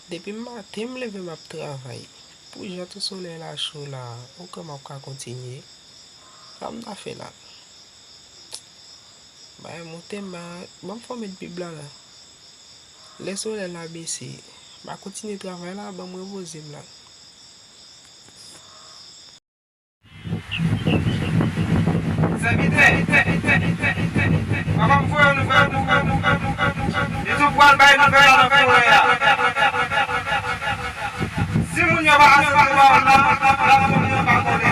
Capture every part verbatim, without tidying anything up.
Depi maten m leve m ap travay. Pou jan tou solèy la cho la, ou kwè m ap ka kontinye? Sa m ta fè la? Bay monte m, ban m fè yon met bib la la. Lè solèy la bese, m a kontinye travay la, ban m repoze m la. Sèvitè, papa m voye yon nouvèl pou ou. Li di w pral bay nouvèl la nan forè a. Si moun yo pa aksepte pawòl la, l ap tonbe anba kòlè.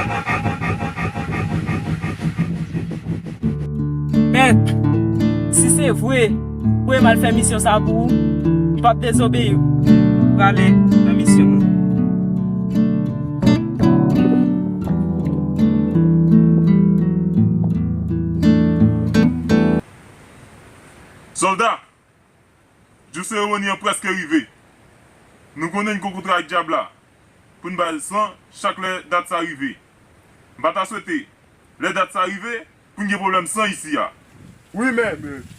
Mèt, si se vre, voye m al fè misyon sa pou ou, m p ap dezobeyi w. Prale nan misyon an. Sòlda, jou seremoni an prèske rive. Nou konnen n gen yon kontra ak dyab la pou n ba l san chak lè dat sa rive. M pa ta swete, lè dat sa rive, pou n gen pwoblèm san isi a. Wi, mèt.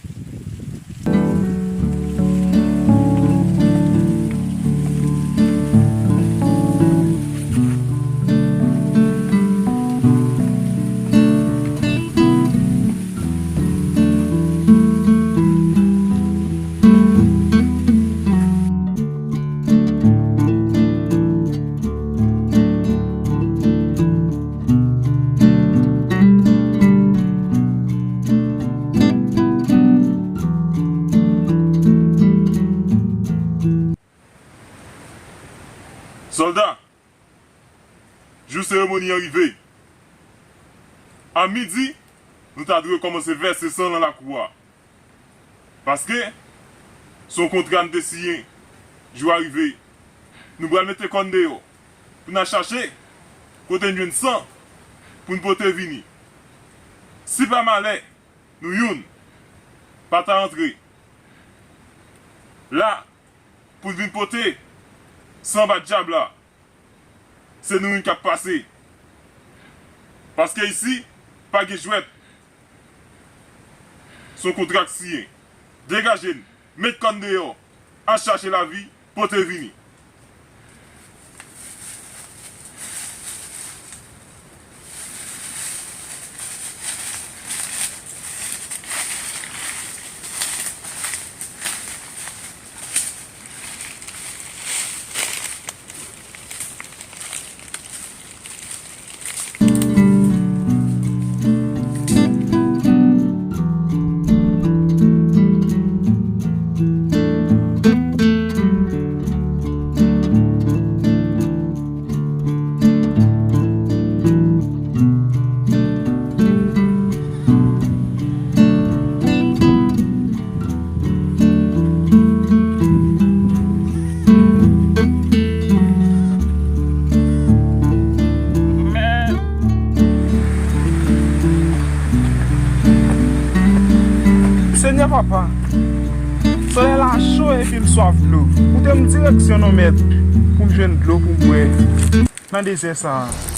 Sòlda, jou seremoni an rive. A midi, nou ta dwe kòmanse vèse san nan lakou a. Paske, se yon kontra n te siyen. Jou a rive. Nou pral mete kò n deyò pou n al chache kote n jwenn san pou n pote vini. Si pa malè, nou youn pa ta antre la pou n vin pote san ba dyab la, se nou youn k ap pase. Paske isi, pa gen jwèt. Se yon kontra k siyen. Degaje n, met kò n deyò, al chache lavi, pote vini. Senyè Papa, solèy la cho epi m swaf dlo. Montre m direksyon non, Mèt, pou m jwenn dlo pou m bwè nan dezè sa a.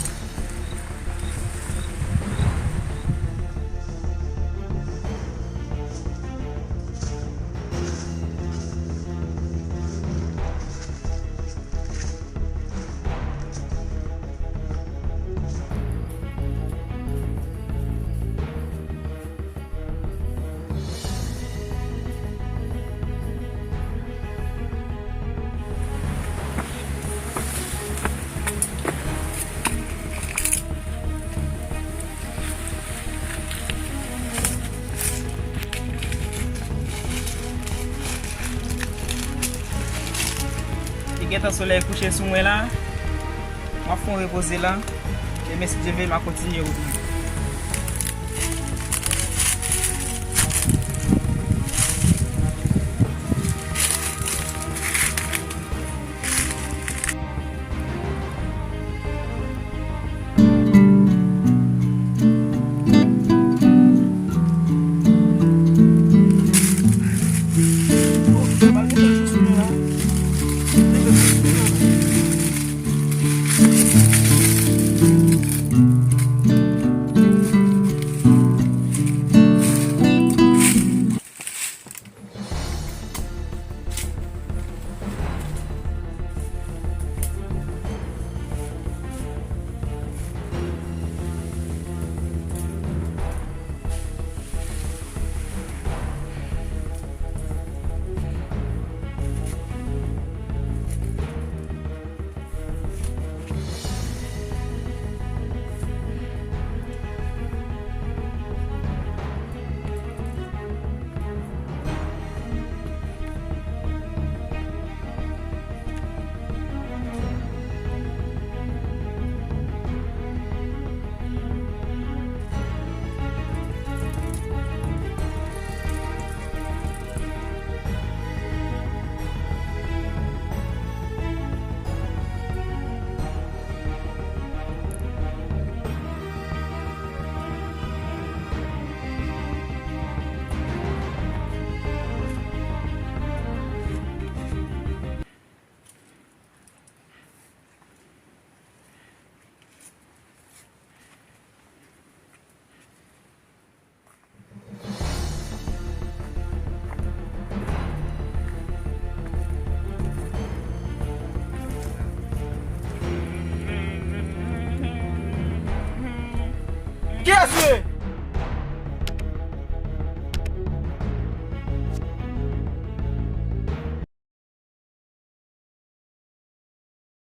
Li gentan solèy kouche sou mwen la. M ap fè yon repoze la. Demen, si Dye vle, m a kontinye wout mwen. Kiyès li?